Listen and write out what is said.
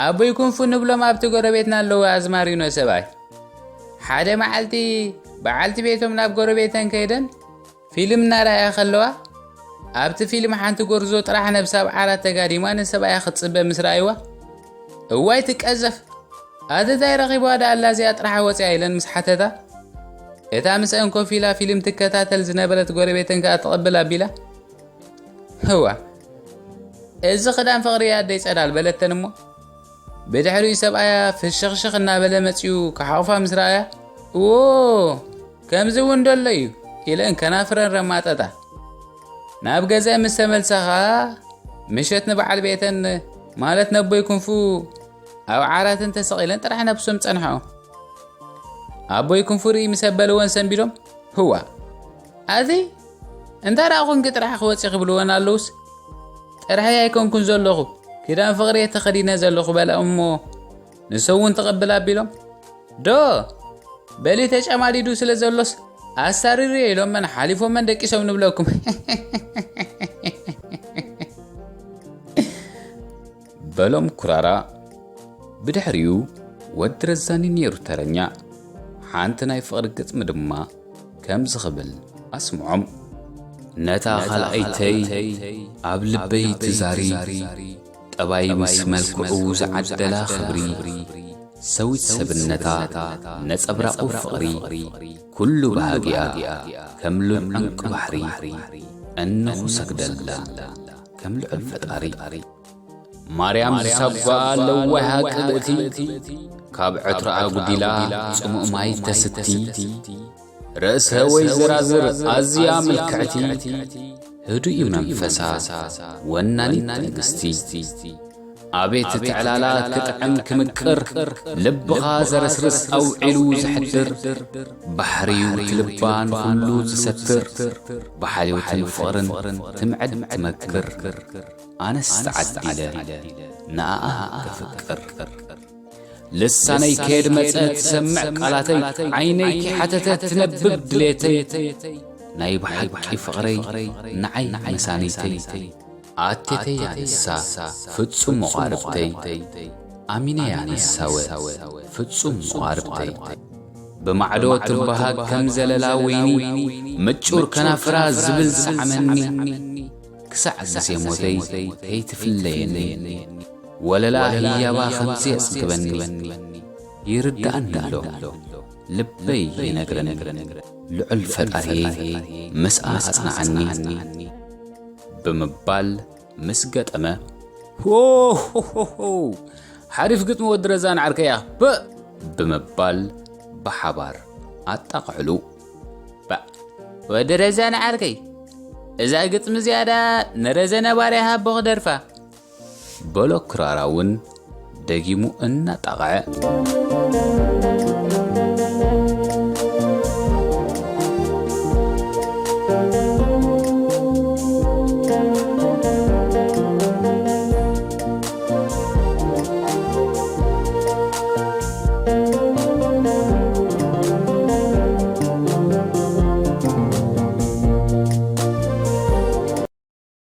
ኣቦይ ኩንፉ ንብሎም ኣብቲ ጎረቤትና ኣለዉ ኣዝማሪኖ ሰብኣይ። ሓደ መዓልቲ በዓልቲ ቤቶም ናብ ጎረቤተን ከይደን ፊልም እናረኣያ ከለዋ፣ ኣብቲ ፊልም ሓንቲ ጎርዞ ጥራሕ ነብሳ ኣብ ዓራት ተጋዲማ ንሰብኣያ ክትጽበ ምስ ረኣይዋ፣ "እዋይ ትቀዘፍ! ኣቲ እንታይ ረኺብዋ ደኣ ኣላ እዚኣ ጥራሓ ወጺኣ?" ኢለን ምስ ሓተታ፣ እታ ምስአን ኮፍ ኢላ ፊልም ትከታተል ዝነበረት ጎረቤተን ከኣ ትቕብል ኣቢላ፣ "ህዋ፣ እዚ ክዳን ፍቕሪ ኣደይ ጸዳል" በለተን እሞ፣ ብድሕሪኡ ሰብኣያ ፍሽኽሽኽ እናበለ መጺኡ ክሓቑፋ ምስ ረኣያ፣ "እዎ፣ ከምዚ እውን ደሎ እዩ" ኢለን ከናፍረን ረማጠጣ። ናብ ገዘ ምስ ተመልሳ ኸኣ፣ ምሸት ንበዓል ቤተን፣ ማለት ነቦይ ክንፉ፣ ኣብ ዓራተን ተሰቒለን ጥራሕ ነብሶም ጸንሐኦ። ኣቦይ ክንፉ ርኢ ምስ ኣበልወን ሰንቢዶም፣ "ህዋ፣ ኣዚ እንታይ ደኣ ኹንኪ ጥራሕ ክወጺ?" ክብልወን ኣለውስ፣ "ጥርሐይ ኣይኮንኩን ዘለኹ፣ ክዳን ፍቕሪ እየ ተኸዲነ ዘለኹ" በላ እሞ፣ ንሶም እውን ትቕብል ኣቢሎም፣ "ዶ፣ በሊ ተጨማዲዱ ስለ ዘሎስ ኣሳሪርዮ" ኢሎመን ሓሊፎመን ደቂሶም ንብለኩም። በሎም ኩራራ። ብድሕሪኡ ወዲ ረዛኒ ነይሩ ተረኛ። ሓንቲ ናይ ፍቕሪ ግጥሚ ድማ ከምዚ ክብል ኣስምዖም። ነታ ካልኣይተይ ኣብ ልበይ ትዛሪ፣ ጠባይ ምስ መልክዑ ዝዓደላ ክብሪ፣ ሰዊት ሰብነታ ነጸብራቑ ፍቕሪ፣ ኩሉ ባህጊኣ ከም ልዑል ዕንቂ ባሕሪ፣ እንኹ ሰግደላ ከም ልዑል ፈጣሪ። ማርያም ዝሰጓ ለዋህ ቅብእቲ፣ ካብ ዕትሮኣ ጉዲላ ጽሙእ ማይ ተስቲ፣ ርእሰ ወይ ዝራዝር ኣዝያ ምልክዕቲ፣ ህዱእ እዩ መንፈሳ ወናኒት ትዕግስቲ። ኣቤት እቲ ዕላላ ክጥዕም ክምቅር፣ ልብኻ ዘረስርስ ኣውዒሉ ዝሕድር፣ ባሕሪ እዩ እቲ ልባ ንኹሉ ዝሰትር፣ ብሓልዮትን ፍቕርን ትምዕድ ትመክር። ኣነስ ተዓዲለ ንኣኣ ከፍቅር። ልሳነይ ከየድመጸ ትሰምዕ ቃላተይ፣ ዓይነይ ከይሓተተ ትነብብ ድሌተይ። ናይ ብሓቂ ፍቕረይ ንዓይ መሳኒተይ፣ ኣቴተይ ኣንሳ ፍጹም መቓርብተይ፣ ኣሚነይ ኣንሳወ ፍጹም መቓርብተይ። ብማዕዶ ትበሃግ ከም ዘለላ ወይኒ፣ ምጩር ከናፍራ ዝብል ዝሰዓመኒ፣ ክሳዕ ግዜ ሞተይ ከይትፍለየኒ። ወለላ ህያባ ከምዚ የጽግበኒ፣ ይርድኣኒ ኣሎ ልበይ ይነግረኒ፣ ልዑል ፈጣሪየይ ምስኣ ኣጽንዓኒ ብምባል ምስ ገጠመ፣ "ሆ፣ ሆ፣ ሆ፣ ሆ፣ ሓሪፍ ግጥሚ ወዲ ረዛን ዓርከይ እያ፣ በእ!" ብምባል ብሓባር ኣጣቕዕሉ። "ባእ፣ ወዲ ረዛን ዓርከይ፣ እዛ ግጥሚ እዚኣ ደኣ ንረዘነ ባርያ ሃቦ ክደርፋ" በሎ ክራራ እውን ደጊሙ እናጣቕዐ።